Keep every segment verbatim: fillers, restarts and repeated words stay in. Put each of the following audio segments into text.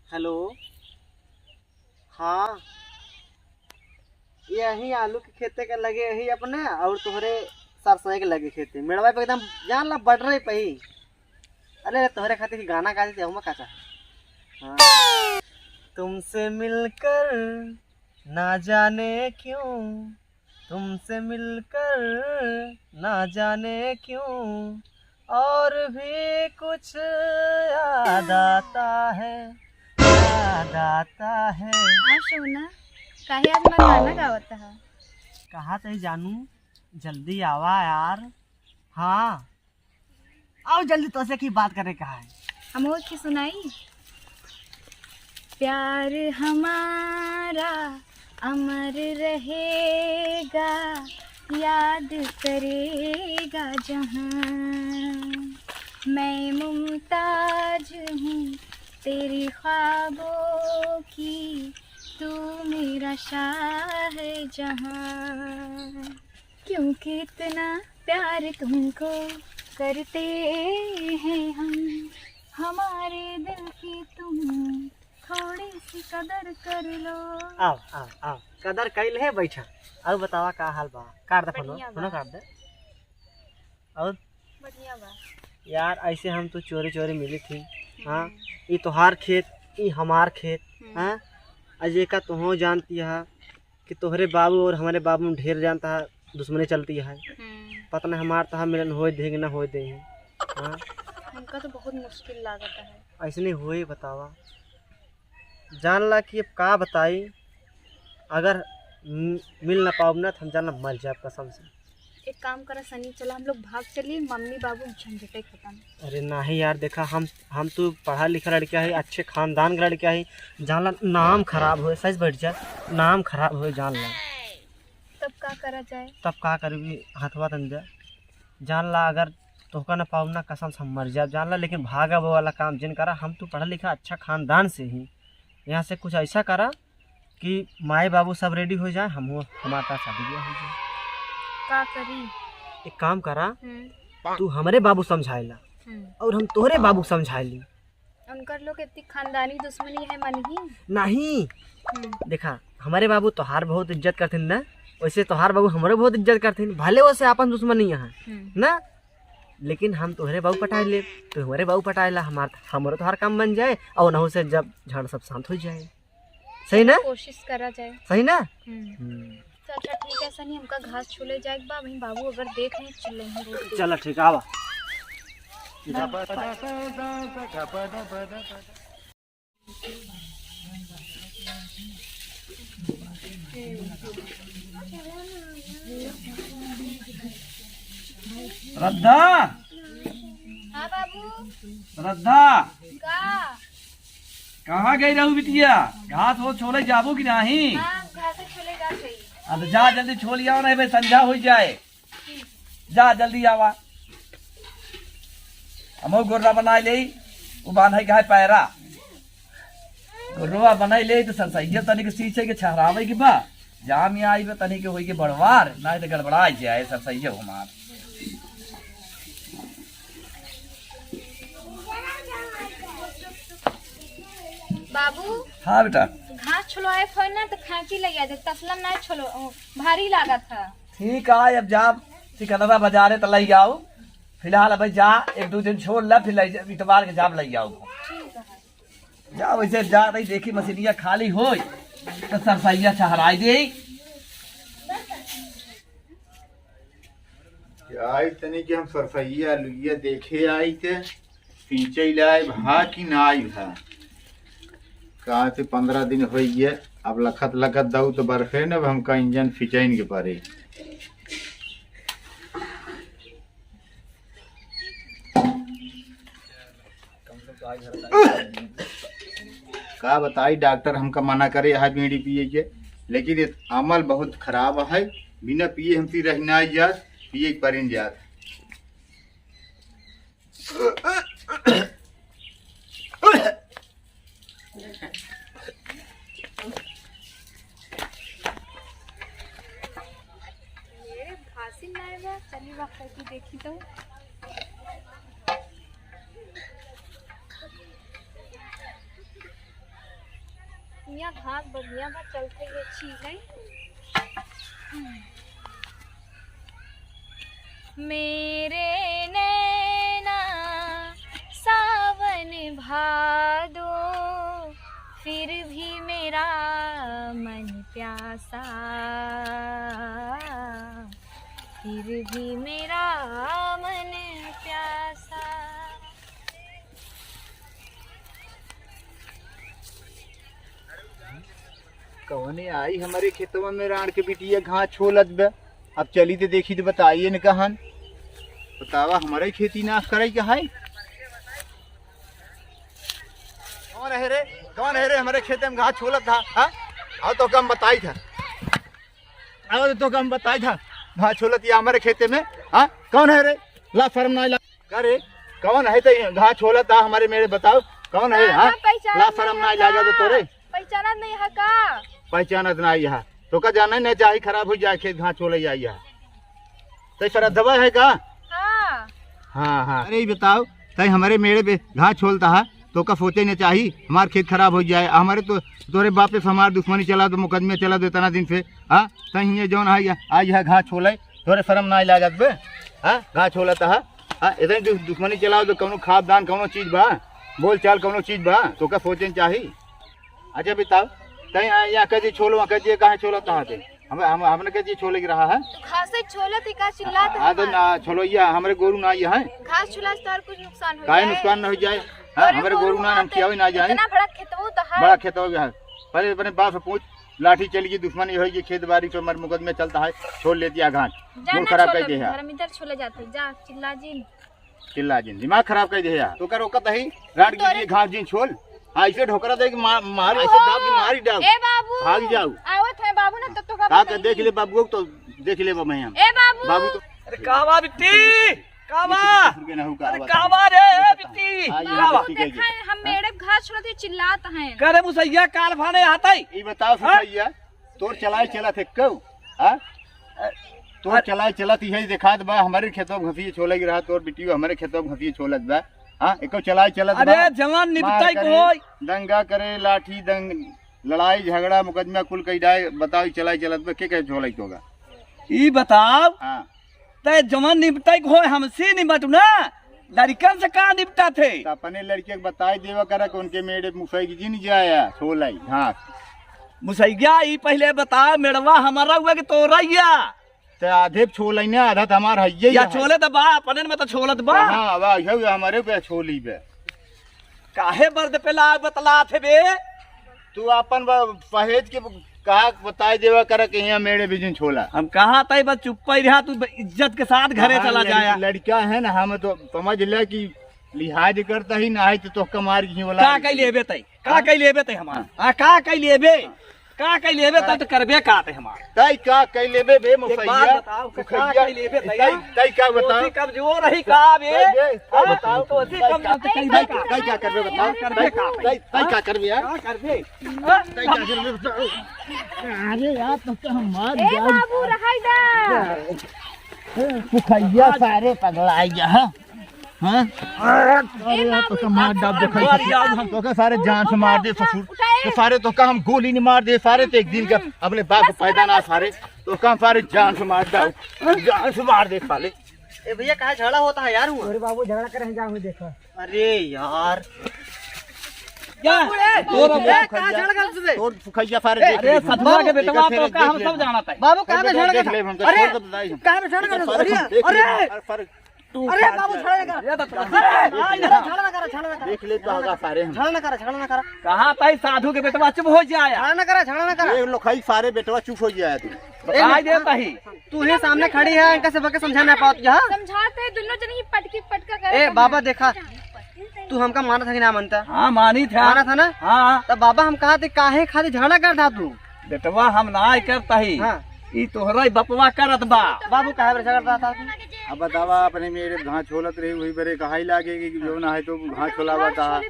हेलो, हाँ, यही आलू के खेते के लगे, यही अपने और तोहरे सरसों के लगे खेते, मेड़वा पे एकदम जान ला बॉर्डर पे ही। अरे, तोहरे खातिर गाना गा देते, हम का चाहे? हाँ। तुमसे मिलकर ना जाने क्यों, तुमसे मिलकर ना जाने क्यों, और भी कुछ याद आता है, याद आता है। हाँ सोना, काहे आज मन गाना गावत है? कहा तई जानू, जल्दी आवा यार। हाँ, आओ जल्दी, तोसे की बात करे कहा है। हम और की सुनाई। प्यार हमारा अमर रहेगा, याद करेगा जहां। मैं मुमताज हूँ तेरी ख्वाबों की, तू मेरा शाह जहां। क्योंकि इतना प्यार तुमको करते हैं हम, हमारे दिल की तुम थोड़ी सी कदर कर लो। आओ, आओ, आओ, कदर कैल है, बैठा। और बतावा, का हाल बा? काट दे फोनो, बढ़िया बा। फोनो काट दे। और बढ़िया बा। यार, ऐसे हम तो चोरी चोरी मिली थी। हाँ, हम्म। ई तोहार खेत, ई हमार खेत। हम्म। हाँ, अजय का तो हो जानती है कि तोहरे बाबू और हमारे बाबू में ढेर जानता है, दुश्मनी चलती है। हम्म। पता नहीं हमार तोहार मिलन होए दे कि ना होए दे। हाँ, हमका तो बहुत मुश्किल लागत है। ऐसे नहीं होए, बतावा। जान ला कि अब का बताई, अगर म-, मिल ना पाउब ना, तो हम जान ला मर जाब कसम से। एक काम करा सनी, चला हम लोग भाग चली, मम्मी बाबू झंझटे खत्म। अरे नहीं यार, देखा, हम हम तो पढ़ा लिखा लड़का है, अच्छे खानदान का लड़का है, जान ला नाम खराब होए, सच बैठ जा, नाम खराब होए, जान ला। तब का करा जाए? तब का करबी, हथवा तन दे, जान ला, अगर तोहका ना पाउब ना, कसम से हम मर जाब, जान ला। लेकिन भागा वो वाला काम जिन करा, हम तो पढ़ा लिखा अच्छा खानदान से ही, यहाँ से कुछ ऐसा करा कि माई बाबू सब रेडी हो जाए, हम हमार का शादी ब्याह हो जाए। का करी? एक काम करा, हम्म। तू हमरे बाबू समझाए ला हम्म। और हम तोहरे बाबू समझाए ली। उनकर लोग इतनी खानदानी दुश्मनी है, मन ही नहीं। हम्म। देखा, हमारे बाबू तोहार बहुत इज्जत करथिन ना, वैसे तोहार बाबू हमरो बहुत इज्जत करथिन, भले वैसे आपन दुश्मनी है हम्म। ना, लेकिन हम तोहरे बाबू पटाए ले, तो हमारे बाबू पटाए ला, हमार हमरो तोहार काम बन जाए और नहु से जब झड़ सब शांत हो जाए। सही ना? कोशिश करा जाए। सही ना? हम्म। हम्म। तो अच्छा ठीक है सनी, हमका घास छोले जाए के बा, वहीं बाबू अगर देख लें, चिल्लाएंगे बहुत। चला ठीक, आवा। श्रद्धा। हाँ बाबू। श्रद्धा। का? कहाँ गई रहू बिटिया? घास वो छोले जाबू कि नहीं? हाँ, घास छोले गा सही। अब जा जल्दी छोले आओ, नहीं भाई संझा हो जाए। जा जल्दी आवा। हमहू गोर्रा बनाए ले, वो बांधे का है पैरा। गोर्रा बनाए ले तो सरसैया तनिक सींचे के छहरावे के बा। जाम आई बा तनिक होई के बड़वार, नहीं तो गड़बड़ा जाए सरसैया हमार। बाबू। हाँ बेटा। घास छोलवाए फोन ना तो खांची लग जाते, तसला ना छोलो, ओ, भारी लागत है। ठीक है, अब जाब सिकंदरा बाजारे त लई आओ। फिलहाल अब जा, एक दो दिन छोड़ ला, फिर लई जा, इतवार के जाब लई आओ। ठीक है। जा, वैसे जा रही, देखी मशीनिया खाली होई तो सरसैया छहराई दे। आई तनी कि हम सरसैया लुइया देखे आई थे, पीछे लाए भा कि ना आई भा। कहाँ से पन्द्रह दिन होई गए, अब लखत लखत दऊ तो बर्फे न, अब हमका इंजन फिचैन के पड़े। का बताई, डॉक्टर हमका मना करे है बीड़ी पिए के, लेकिन ये अमल बहुत खराब है, बिना पिए हमसे रह ना जात, पिए के परिन जात। मेरे घासिन नाय बा, चली बा करके देखी तो। बढ़िया घास, बढ़िया बा, चलते ये छीले। मेरे नैना सावन भादो, फिर भी मेरा मन प्यासा, फिर भी मेरा मन प्यासा। कौने आई हमरे खेतवा में राँड़ के बिटिया घास छोलत बे। अब चली त देखी त बताइए न कहन। बतावा, हमरे खेती नाश करे के है? कौन है रे? कौन है रे हमरे खेते में घास छोलत था? हाँ? आओ तो हम बताई था। आओ तो हम बताई था। घास छोलत या हमरे खेते में। हाँ? कौन है रे? ला शर्म ना ला। का रे, कौन है त घास छोलत आ हमरे मेड़े, बताओ, कौन है? हाँ, हाँ? हाँ, पहचान ला शर्म नहीं ना आता। लागा तो तोरे। पहचानत नहीं है का? पहचानत नहीं है। तोका जाने न चाही, खराब हो जाए खेत, घास छोले आई है। तो श्रद्धवा है का? हाँ। हाँ, हाँ। अरे, ई बताओ, तै हमरे मेड़े पे घास छोलता है, तोका सोचे न चाही, हमार खेत खराब हो जाए। हमरे तो, तोरे बाप से हमार दुश्मनी चला, तो मुकदमे चला दो इतना दिन से। हाँ, तै हिये जौन है, आई है घास छोले, तोरे शर्म नाई लागत बे? हाँ, घास छोलत हा? हाँ, इतनी दु-, दुश्मनी चलाओ तो कौनो खाद दान कौनो चीज बा? बोल चाल कौनो चीज बा? तोका सोचे न चाही। अच्छा बताओ, तै यहाँ, यहाँ कजी छोलो, वहाँ कजी काहे छोलत हा ते? हम, हम, हमने कजी छोले की रहा है? तो घासे छोलत ही का चिल्लात हाँ, तो हमार। ना छोलो, ये हमरे गोरू ना ये है। घास छोला से तो और कुछ नुकसान हो काहे जाए। नुकसान न हो जाए? हाँ, गोरू हमरे गोरू गोरू ना, हम हाथे खियावे ना जाए। इतना बड़ा खेतवा तो है। बड़ा खेतवा है। पहले अपने बाप से पूछ, लाठी चली गई, दुश्मनी होई कि खेत बाड़ी पे मर मुकदमे चलता है, छोल लेती है घास, जा मूड ना खराब छोल कर दे अभी, है। घर में इधर छोले जाते, जा चिल्ला जिन। चिल्ला जिन, दिमाग खराब कर दे है। तो का रोकत है, राँड़ की तोरे ये घास जिन छोल, हाँ, ऐसे ढोकरा दे कि मा-, मार, ऐसे दाब के मार ही डाल। ए बाबू, भाग जाओ। आवत है बाबू ना, तो, तो का का, का बताई? देख ले बाबू, तो देख ले बाबू हम। ए बाबू। बाबू तो अरे का बा बिट्टी? का बा? अरे का बा रे, ए बिट्टी? हाँ, ये का बा? बिट्टी कह देखा है, हम मेड़े घास छोड़त ही चिल्लात हैं। करे मुसैया काल फाने आतई। ई बताओ हाँ? सुखैया, तोर चलाई चलत है कऊ? हाँ? तोर अरे चलाई चलत ही है, देखात बा, हमरे खेतों घसिए छोले की रहा, तोर बिटियो हमरे खेतों घसिए छोलत बा। हाँ, एको चलाई चलत अरे बा। जवान मार निपटाई करे, को होई। दंगा करे, लाठी दंग, लड़ाई झगड़ा मुकदमा कुल कई डाय, बताओ, ई चलाई चलत बा, के कहे छोलाई तोगा? ई बताओ, हाँ। तै जवन निपटाई के होय, हमसे निपट ना, लड़िकन से का निपटा थे? त अपने लड़के के बताई देवा करा कि उनके मेड़े मुसैगी जिन जाया, छोलाई, हाँ। मुसैया, ई पहिले बता, मेड़वा हमारा हुआ कि तोरा हिया? त आधे छोलाई ने, आधा त हमार हइये या है। छोले त बा, अपने में त छोलत बा। हाँ, अब आइहु हमारे पे छोली बे। काहे मर्द पे लाग बतलात है बे? तू आपन ब-, पहेज के कहा बताई देवा करा कि यहाँ मेड़े बिजुन छोला। हम कहा तई बस चुप्पा ही रहा, तू ब-, इज्जत के साथ घरे हाँ, चला लड़-, जाया। लड़का है ना, हम तो समझ ले कि लिहाज करता ही ना है तो तोहका मार ही वाला। का कई लेबे तई? का हाँ? कई लेबे तई हमार? हाँ। हाँ, का कई लेबे? हाँ। का कई लेबे, तब तो करबे का ते हमार। तई का कई लेबे बे एक मुसैया? बात बताओ, का मुसैया, कई लेबे तई? तई, तई का बताओ? तोसी कमजोर रही का बे? तई बे, हाँ? बताओ। तोसी तई कमजोर का, तई तई का, का? तई का करबे बताओ? करबे का तई, तई, तई का करबे यार? का करबे? तई का करबे बताओ? अरे यार, तो, तो हम मार ए जाओ। बाबू, रहाई दा। ए, मुसैया सारे पगला आई गया, हाँ? हाँ? अरे ए यार, बाबू, तोका मार डाल दे, मार खाई। डाल। तोका सारे जान से मार दे, उठा, ससुर। उठा, ए। तो सारे तोका हम गोली नहीं मार दे, सारे तो एक दिन का हम्म। अपने बाप को बस पैदा ना करा। सारे, तोका हम सारे जान से मार डाल, जान से मार दे साले। ए भैया, कहाँ झगड़ा होता है यार हुआ? अरे बाबू, झगड़ा करे हैं, जाओ देखो। अरे यार। क्या? बाबू रे, तोर ए, कहाँ झगड़ा करत बे? तोर फुखैया सारे ए, देख अरे ले। सतुआ के बेटवा, एक तो का हम देख ले। सब जानत है। बाबू, कहाँ पे झगड़ा देख करता? ले, हम तो अरे, छोड़ के बताई हम। कहाँ पे झगड़ा करता? अरे, अरे, अरे, अरे, अरे, बाबू, झगड़ा कर। ये तो अरे, अरे, झगड़ा ना करा, झगड़ा ना करा। देख ले तो होगा सारे हम। झगड़ा ना करा, झगड़ा ना करा। कहाँ तई साधु के बेटवा चुप हो जाया? झगड़ा ना करा, झगड़ा ना करा। ये लोग खाई सारे बेटवा चुप हो जाया तू। बताई देता ही। तू ही सामने खड़ी है, इनका सबके समझा ना पावत क्या? समझाते हैं, दोनों जन ही पटकी पटका करे ए, बाबा देखा, तू हमका मानत है कि ना मानता? हाँ, मानी था। मानत है ना? हाँ। तब बाबा हम कहा थे, काहे खातिर झगड़ा करता तू? बेटवा हम ना करता ही। हाँ। ई तोहरा ही बपवा करत बा। बाबू काहे पर झगड़ा था? अब बतावा, अपने मेरे घास छोलत रही, वही बरे कहाई लागे कि जो ना है तो घास छोलावा था।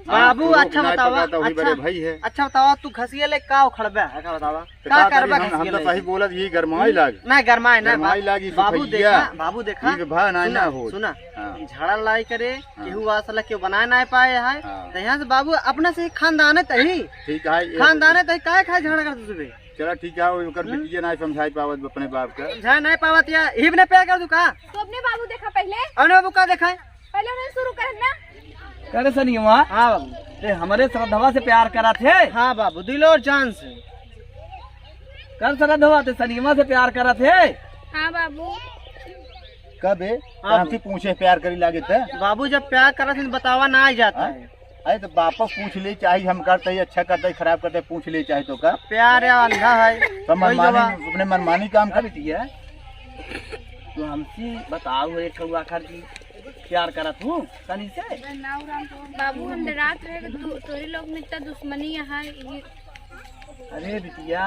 बाबू, हाँ, तो अच्छा नाई बतावा, पकाता, वही बरे अच्छा, भाई है। अच्छा बतावा, तू घसिया ले का उखड़बे? अच्छा बतावा, तो का का करबे करी हम? हम घसिया तो ले? सही बोलत, ये गरमाई लाग। नहीं, गरमाई ना, गरमाई बा-, लागी, बाबू सुखैया। देखा, बाबू देखा। ये भा ना, सुना, ना हो। सुना। हाँ। झाड़ा लाई करे, हाँ। केहू वासला केहू बनाए ना पाए है। हाँ। तो यहाँ से बाबू अपने से ही खानदान है तही। ठीक है, ये खानदान है तही, काहे खाए झगड़ा करते सुबह? चला ठीक है, ओकर हम्म? बिटिया ना समझाई पावत अपने बाप का। समझाए ना पावत या, ही भी ना प्यार कर तू का? तू अपने बाबू देखा पहले। अपने बाबू का देखा है? पहले उन्हें शुरू कर ना। करे सनियवा? हाँ बाबू। ते हमरे श्रद्धवा से प्यार करत है? हाँ बाबू, दिल और जान से। कर श्रद्धवा, ते सनियवा से प्यार करत है? हाँ बाबू। कबे? हाँ हमसे बाबू। पूछे प्यार करी लागे ते? बाबू, जब प्यार करत है तो बतावा ना आ जाता हाँ? है। अरे तो वापस पूछ ले, चाहे हम करते ही अच्छा करते ही खराब करते, पूछ ले चाहे तो का। प्यार या अंधा है। तो वही मनमानी, जवा- अपने मनमानी काम कर दिया। तो हमसे बताओ एक ठो आखिर की प्यार करत हूँ सनी से। बाबू, हम डरात रहे कि तू, तोरे लोग में इतना दुश्मनी है, ये अरे बिटिया,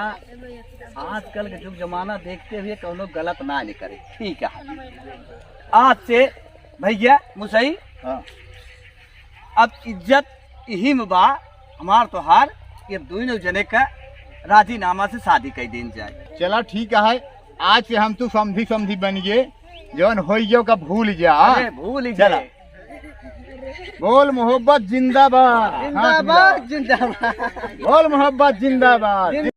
आजकल के जुग जमाना देखते हुए कौनो गलत ना नहीं करे, ठीक है? आज से भैया मुसई, हाँ। अब इज्जत यही में बा हमार तोहार, ये दोनों जने का राजीनामा से शादी कर दीन जाए। चला ठीक है, आज से हम तू समधी समधी बन गए, जौन होइयो का भूल जा। अरे भूल ही चला। गए। बोल मोहब्बत जिंदाबाद। जिंदाबाद, हाथ मिलाओ। जिंदाबाद। बोल मोहब्बत जिंदाबाद।